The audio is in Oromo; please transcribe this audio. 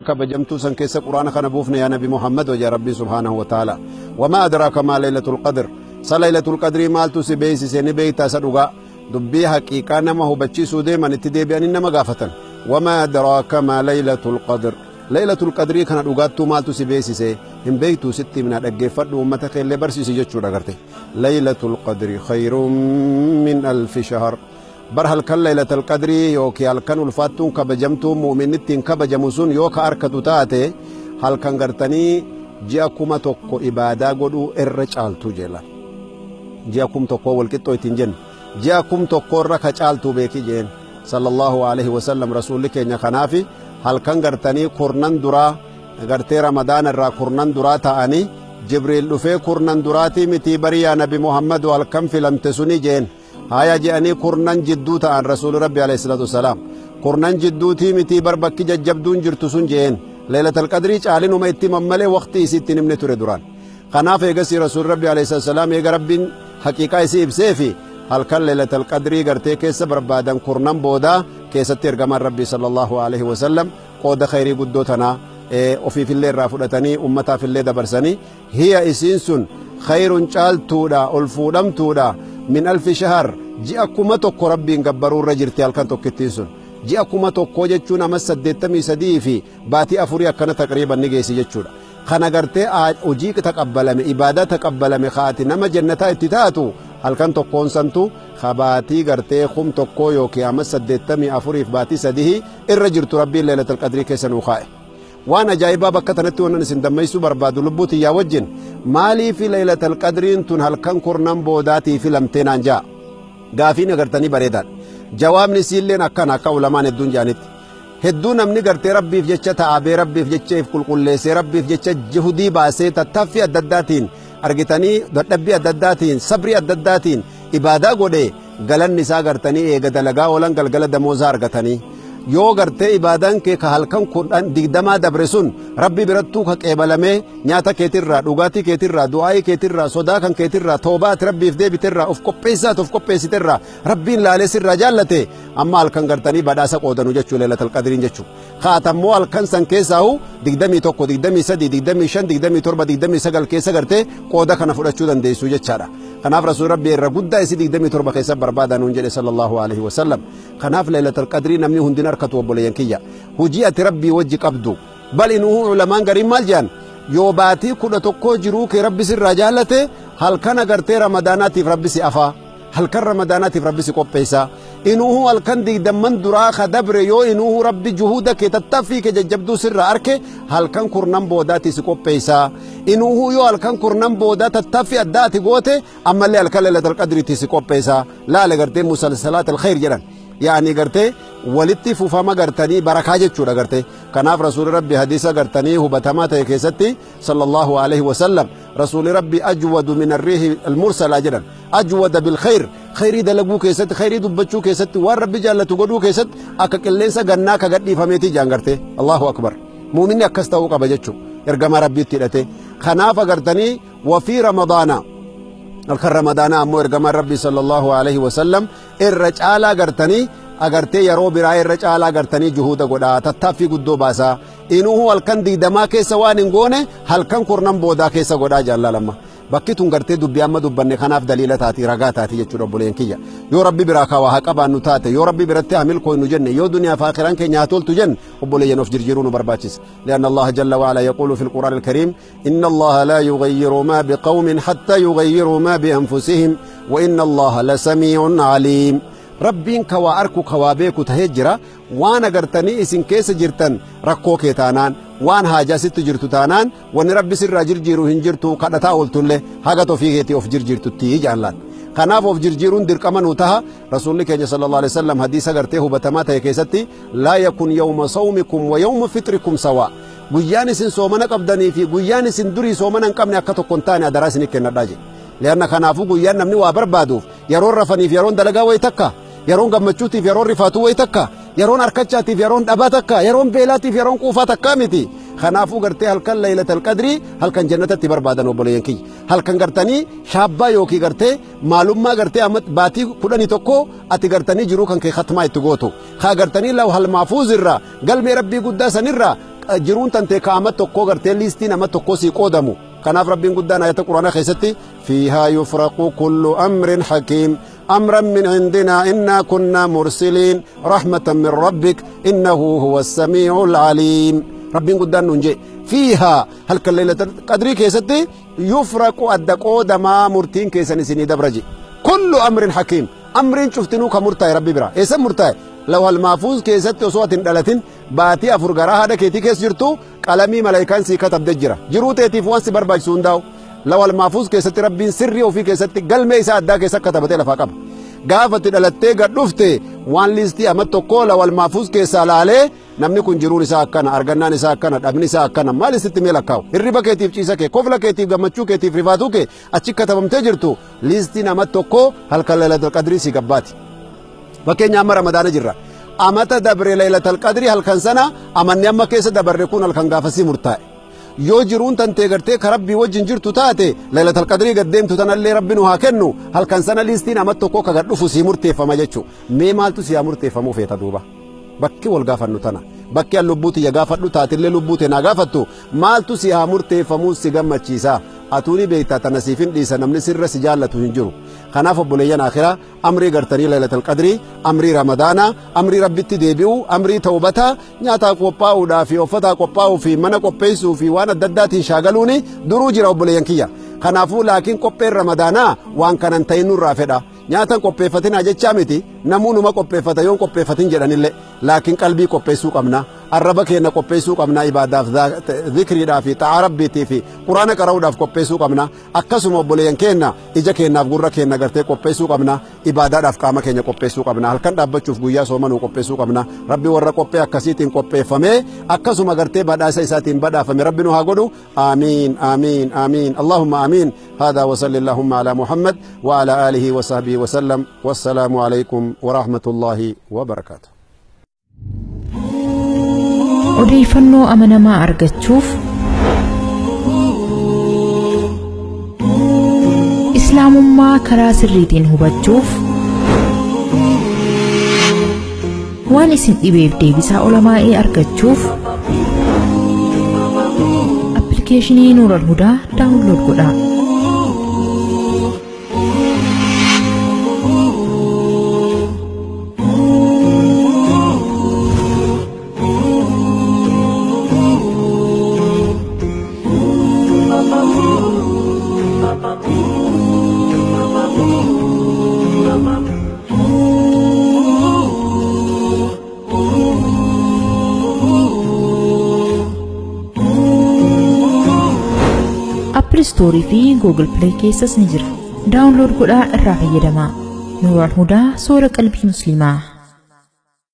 Kabajamtuu san keessa Qur'aana kana buufne yaa Nabi Muhammad wajaa Rabbiin subhaanahu wa ta'ala. Wamaa adraaka maa laylatul qadr. Sa laylatul qadrii maaltu si beeysise ni beeytaa isa dhugaa. Dubbii haqiiqaa nama hubachiisuu deeman itti deebi'anii nama gaafatan. Wamaa adraaka maa laylatul qadr. Laylatul qadrii kana dhugaattuu maaltu si beeysise hin beeytuu sitti himnaa dhaggeeffadhu uummata keellee barsiisi jechuudha garte. Laylatul qadri khayrun min alfi shahr. Bar halkan laylatal qadrii yookiin halkan ulfaattuun kabajamtuun mu'minni ittiin kabajamu sun yoo ka arkatu taate halkan gartanii ji'a 1000 ibaadaa godhuu irra caaltuu jeela. Ji'a 1000 wal qixxoo ittiin jennu. Ji'a 1000 irra ka caaltuu beeki jeen. Sallallahu alaihi wasallam rasuulli keenya kanaafi halkan gartanii kurnan duraa gartee ramadaana irraa kurnan duraa ta'anii Jibriil dhufee kurnan duraatii mitii barii yaa Nabi Muhammadu halkan filamte suni jeen. Haya je'anii kurnan jidduu ta'an Rasuuli Rabbi alayhi salaatu wassalaam. Kurnan jidduutii mitii bar bakki jajjabduun jirtu sun je'een. Laylatal qadrii caalinuma itti himan malee waqtii isii itti hin himne ture duraan. Kanaaf eegasii Rasuuli Rabbi alayhi salaatu wassalaam eega Rabbiin haqiiqaa isii ibseefi halkan laylatal qadrii gartee keessa barbaadan kurnan boodaa keessatti ergamaan Rabbii sallallahu alayhi wasallam qooda khayrii guddoo tanaa ofiifillee irraa fudhatanii ummataafillee dabarsanii Hiya isiin sun khayrun caaltuudha ol fuudhamtuudha min alfi shahar ji'a 1000 Rabbiin gabbaruu irra jirti halkan tokkittiin sun ji'a 1000 jechuun ama 83 fi baatii afurii akkana taqriiban ni geessi jechuudha kana gartee hojii taqabbalame ibaadaa taqabbalame kaati nama jannataa itti taatu halkan tokkoon santu ka baatii gartee 1000 yookiin ama 84 fi baatii sadihii irra jirtu Rabbiin leelatul qadrii keessa nuu kaa'e. Waan ajaa'ibaa bakka tanatti wannan isin dammaysuu barbaadu lubbuu tiyyaa wajjin maaliifi laylatal qadriin tun halkan kurnan boodaatii filamtee naan ja'a. Gaafiin agartanii bareedaadha. Jawaabni isiilleen akkana akka ulamaan hedduun ja'anitti. Hedduu namni gartee Rabbiif jecha ta'abee Rabbiif jecha if qulqulleessee Rabbiif jecha juhudii baasee tattaaffii adda addaatiin argitanii dadhabbii adda addaatiin sabrii adda addaatiin ibaadaa godhe galanni isaa gartanii eega dalagaa oolan galgala damoozaa argatanii yoo gartee ibaadaan kee ka halkan kudhan digdamaa dabre sun rabbi birattuu ka qeebalamee nyaata keetirraa dhugaatii keetirraa du'aa'ii keetirraa sodaa kan keetirraa toobaa ati rabbiif deebiterraa of qopheessaat of qopheessiterraa rabbiin laalee sirraa jaallate amma halkan gartanii badhaasa qoodanu jechuu leelatal qadriin jechuu kaatammoo halkan san keessaahu 21 23 25 27 29 keessa gartee qooda kana fudhachuu dandeessu jechaadha. Kanaaf Rasuul Rabbi irra guddaa isii 27 keessa barbaada nuun jedhe sallallahu alaihi wasallam. Kanaaf Laylatul Qadrii namni hundin harkatu obboleeyyan kiyya. Hujii ati Rabbii wajji qabdu. Bal inuhu ulamaan gariin maal jedhan yoo baatii 11 jiruu kee Rabbi sirraa jaallate halkan agartee Ramadaanaatiif Rabbi si afaa. Halkan Ramadaanaatiif Rabbi si qopheessa. Inuhu halkan digdamman duraa ka dabre yoo inuhu Rabbi juhuuda kee tattaaffii kee jajjabduu sirraa arke halkan kurnan boodaati si qopheessa. Inuhu yoo halkan kurnan boodaa tattaaffii addaa ati goote ammallee halkan lailatul qadriitti si qopheessa. Laala gartee musalsalaat alkhayr jedhan. Yaani gartee walitti fufama gartanii barakaa jechuudha gartee. Kanaaf Rasuulli Rabbi hadiisa gartanii hubatamaa ta'e keessatti sallallahu alaihi wasallam Rasuulli Rabbi ajwadu min arriihi almursalaa jedhan. Ajwada bil khayr khayrii dalaguu keessatti khayrii dubbachuu keessatti waan Rabbi jaallatu godhuu keessatti akka qilleensa gannaa ka gadhiifameetii jaan gartee. Allahu akbar. Muuminni akkas ta'uu qaba jechuu ergamaa Rabbiitti hidhatee. Kanaaf agartanii wafii Ramadaana halkan Ramadaanaa ammoo ergamaan Rabbii sallallahu alaihi wasallam irra caalaa gartanii agartee yeroo biraa irra caalaa gartanii juhuuda godhaa tattaaffii guddoo baasaa inuhu halkan digdamaa keessa waan hin goone halkan kurnan boodaa keessa godhaa jaallalama bakki tun gartee dubbii amma dubbanne kanaaf daliila taati ragaa taati jechuudha obboleen kiyya yoo rabbi biraa kaawaa haa qabaannu taate yoo rabbi biratti haa milkooynu jenne yoo duniyaa fi akiraan keenya haa toltu jenne obboleeyyan of jirjiiruu nu barbaachisa لأن الله جل وعلا يقول في القرآن الكريم إن الله لا يغير ما بقوم حتى يغيروا ما بأنفسهم وإن الله لسميع عليم Rabbiin ka waa arku ka waa beeku tahee jira waan agartanii isin keessa jirtan rakkoo kee taanaan waan haajaa sitti jirtu taanaan wanni rabbi sirraa jirjiiru hin jirtu kadhataa ooltullee haga tofii keetii of jirjiirtutti jaallaan kanaaf of jirjiiruun dirqama nu taha rasuulli keenya sallallahu alaihi wasallam hadiisa gartee hubatamaa ta'e keessatti laa yakun yawma sawmikum wa yawma fitrikum sawaa guyyaan isin soomana qabdanii fi guyyaan isin durii soomana hin qabne akka tokko hin taane adaraa isinii kennadhaa jedhe lianna kanaafuu guyyaan namni waa barbaaduuf Yeroon rafaniif yeroon dalagaa wayi takka, yeroon gammachuutiif yeroon rifaatuu wayi takka, yeroon harkachaatiif yeroon dhabaa takka, yeroon beelaatiif yeroon quufaa takkaa miti. Kanaafuu gartee halkan laylatal qadrii halkan jannatatti barbaadan obboleeyyan kiyya. Halkan gartanii shaabbaa yookiin gartee maalummaa gartee amma baatii 11 ati gartanii jiruu kan kee khatmaa itti gootu. Kaa gartanii lawhal maafuuz irraa galmee rabbii guddaa sanirraa Jiruun tantee kaama tokkoo gartee liistiin ama tokkoo sii qoodamu. Kanaaf Rabbiin guddaan ayata Quraanaa keessatti fiihaa yufraqu kullu amrin hakiim amran min cindinaa innaa kunnaa mursiliin rahmatan min rabbik innahu huwa samii'ul aliim. Rabbiin guddaan nuun jee fiihaa halkan Laylatul Qadrii keessatti yufraqu adda qoodamaa murtiin keessan isinii dabra je. Kullu amrin hakiim amriin cuftinuu ka murtaa'e Rabbi bira. Eessa murtaa'e? Lawhal Mahfuuz keessatti osoo ati hin dhalatin baatii 4 garaa haadha keetii keessa jirtu qalamii malaayikaan sii katabde jira. Jiruu teetiif waan si barbaachisu hundaa'u Lawhal Mahfuuz keessatti Rabbiin sirrii ofii keessatti galmee isaa addaa keessa katabatee lafaa qaba. Gaafa ati dhalattee gad dhufte waan liistii amma tokkoo Lawhal Mahfuuz keessaa laalee namni kun jiruun isaa akkana, argannaan isaa akkana, dhabni isaa akkana, maal isitti mee lakkaa'u. Hirriba keetiif ciisa kee, kofla keetiif gammachuu keetiif rifaatuu kee achi katabamtee jirtu liistiin amma tokkoo halkan Laylatul Qadrii si gabbaati. Fakkeenya amma Ramadaana jirra. Amata dabre Laylatul Qadrii halkan sana amanni amma keessa dabarre kun halkan gaafasii murtaa'e. Yoo jiruun tantee gartee ka Rabbii wajjin jirtu taate Laylatul Qadrii gad deemtu tanallee Rabbi nu haa kennu halkan sana liistiin amma tokkoo ka gad dhufu sii murteeffama jechuudha. Mee maaltu si haa murteeffamuu feeta duuba? Bakki wal gaafannu tana. Bakki an lubbuu tiyya gaafadhu taatillee lubbuu tee naa gaafattu maaltu si haa murteeffamuu si gammachiisa? Atuu ni beektaa tana siif hin dhiisa namni sirra si jaallatu hin jiru. Kanaaf obboleeyyan akhiraa amrii gartanii Laylatul Qadrii, amrii Ramadaanaa, amrii Rabbitti deebi'uu, amrii tawbataa, nyaataa qophaa'uudhaa fi uffataa qophaa'uu fi mana qopheessuu fi waan adda addaatiin shaagaluuni duruu jira obboleeyyan kiyya. Kanaafuu laakiin qopheen Ramadaanaa waan kanan ta'in nurraa fedha. Nyaatan qopheeffatinaa jechaa miti, namuu numa qopheeffata yoon qopheeffatin jedhanillee. Laakiin qalbii qopheessuu qabna, arraba keenya qopheessuu qabna, ibaadaaf zikriidhaa fi xa'aa Rabbiitii fi Quraana qara'uudhaaf qopheessuu qabna. Akkasuma obboleeyyan keenya ija keenyaaf gurra keenya gartee qopheessuu qabna, ibaadaadhaaf qaama keenya qopheessuu qabna, halkan dhaabbachuuf guyyaa soomanuu qopheessuu qabna. Rabbi warra qophee akkasiitiin qopheeffamee akkasuma gartee badhaasa isaatiin badhaafame Rabbi nu haa godhu. Aamiin aamiin aamiin Allahumma aamiin. Haadaa wa salli Allahumma ala Muhammad wa ala aalihi wa sahbihi wa sallam. Wassalaamu alaikum wa rahmatullahi wa barakaatuh. Odeeffannoo amanamaa argachuuf Islaamummaa karaa sirriitiin hubachuuf waan isin dhibeef deebisaa olamaa'ee argachuuf appilikeeshinii Nuural Hudaa daawunlood godhaa. Apple Store fi Google Play keessas ni jira. Daawunlood godhaa irraa fayyadamaa. Nuural Hudaa soora qalbii Musliimaa.